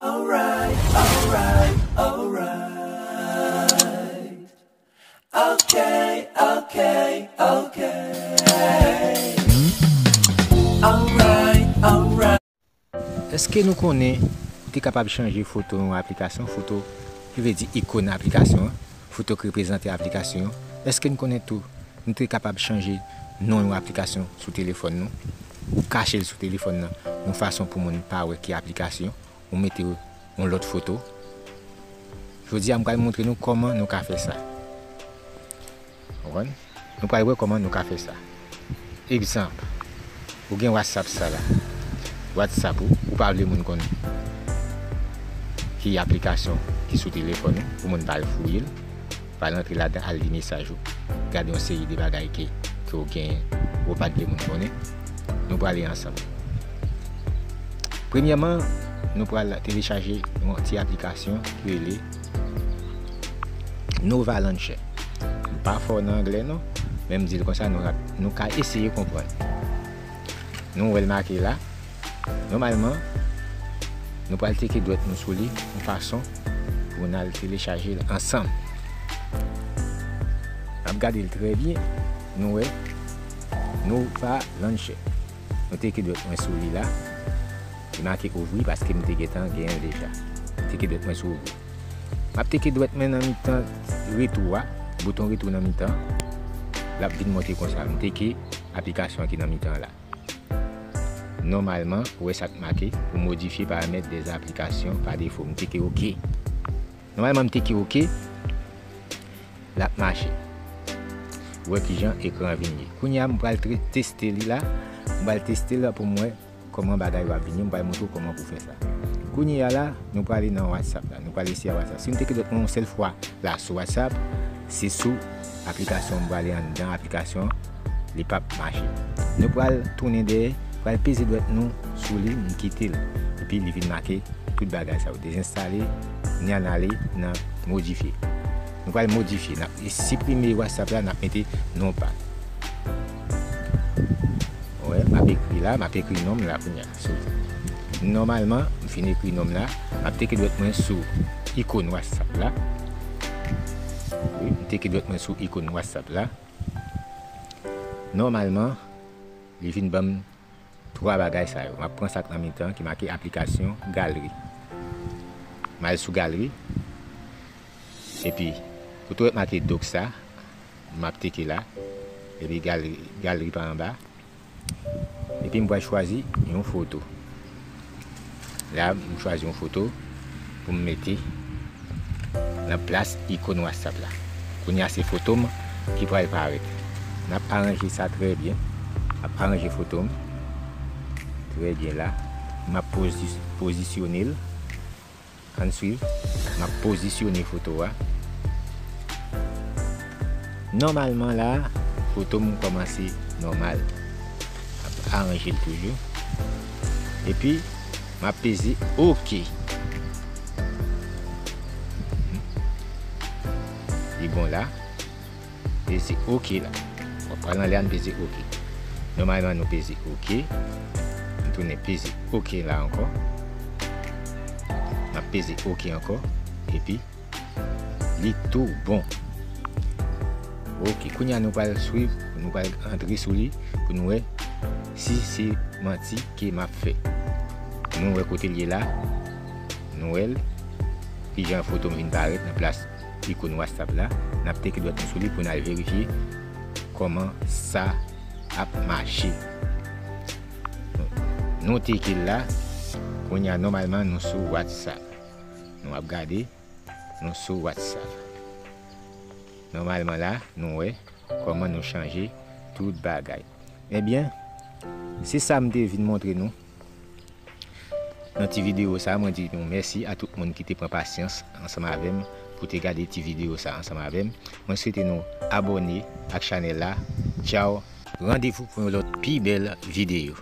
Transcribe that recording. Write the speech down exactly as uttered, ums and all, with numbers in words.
Alright, alright, alright. Okay, okay, okay. Alright, alright. Èske nou konnen ou te kapab chanje foto yon aplikasyon, foto ki vle di ikòn aplikasyon an, foto ki reprezante aplikasyon an? Èske nou konnen tou nou te kapab chanje non yon aplikasyon sou telefòn nou? Ou kache l sou telefòn nan yon fason pou moun pa wè ki aplikasyon, ou mete yon lòt foto. Jodi a, m pral montre nou kòman nou ka fè sa. Konprann? Nou pral wè kòman nou ka fè sa. Egzanp, ou gen WhatsApp sa la. WhatsApp ou, ou pa vle moun konn ki aplikasyon ki sou telefòn ou, pou moun pa al fouye l, pa al antre ladan, al li mesaj ou, gade yon seri de bagay ke, ke ou genyen, ou pa t vle moun konnen. Nou prale ansanm. Premyèman, nou pral telechaje yon ti aplikasyon ki rele Nova Launcher. M pa fò nan anglè non, men m di l konsa, nou, nou ka eseye konprann. Nou wè l make la. Nòmalman, nou pral teke dwèt nou sou li yon fason pou n al telechaje l ansanm. N ap gade l trè byen, nou wè Nova Launcher. Nou teke dwèt mwen sou li la. Li make ouvri paske m te gentan genyen l deja. M teke dwèt mwen sou ouvri. M ap teke dwèt mwen nan mitan retou a, bouton retou nan mitan. L ap vin montre konsa. M teke aplikasyon an ki nan mitan an la. Nòmalman, ou wè sa k make, pou modifye paramèt dè aplikasyon pa defo. M teke oke. Nòmalman, m teke oke. L ap mache. Ou wè kijan ekran an vin ye. Kounye a, m pral tre-, teste li la. M pral teste l pou m wè kòman bagay yo ap vin ye. M pral montre w kòman pou fè sa. Kounye a la, nou prale nan WhatsApp la. Nou pral eseye WhatsApp. Si m teke dwèt mwen yon sèl fwa la sou WhatsApp, se sou aplikasyon, m prale anndan aplikasyon, li p ap mache. Nou pral tounen dèyè, pral peze dwèt nou sou li, m kite l. Epi li vin make tout bagay sa yo. Dezenstale, ni al ale nan modifye. Nou pral modifye, n ap siprime WhatsApp la, n ap mete non pa l. Wè, m ap ekri la, m ap ekri non m la kounye a. So, nòmalman, m fin ekri non m la, m ap teke dwèt mwen sou ikòn WhatsApp la. Wi, m teke dwèt mwen sou ikòn WhatsApp la. Nòmalman, li vin ban m twa bagay sa yo. M ap pran sa k nan mitan ki make aplikasyon, galri. M al sou galri. Epi, kote w wè make dok sa, m ap teke la. Epi galri, galri pa anba. Epi m pral chwazi yon foto. La, m chwazi yon foto pou m mete nan plas ikòn WhatsApp la. Kounye a se foto m ki pral parèt. N ap aranje sa trè byen. N ap aranje foto m trè byen la. M ap pozi-, pozisyone l. Ann swiv. M ap pozisyone foto a. Nòmalman la, foto m kòmanse nòmal. M ap aranje l toujou. Epi, m ap peze oke. Li bon la. Peze oke la. W ap pral anlè a, n peze oke. Nòmalman, nou peze oke. Nou tounen peze oke la ankò. N ap peze oke ankò. Epi, li tou bon. Oke, kounye a nou pral swiv, nou pral antre sou li pou nou wè si se manti ke m ap fè. Nou wè kote l ye la. Nou wè l. Kijan foto m vin parèt nan plas ikòn WhatsApp la. N ap teke dwèt nou sou li pou n al verifye kòman sa ap mache. Nou teke l la. Kounye a, nòmalman, nou sou WhatsApp. Nou ap gade, nou sou WhatsApp. Nòmalman la, nou wè kòman nou chanje tout bagay. Ebyen, se sa m te vin montre nou nan ti videyo sa. Mwen di nou mèsi a tout moun ki te pran pasyans ansanm avè m pou te gade ti videyo sa ansanm avè m. Mwen swete nou abòne ak chanèl la. Tchaw. Randevou pou yon lòt pi bèl videyo.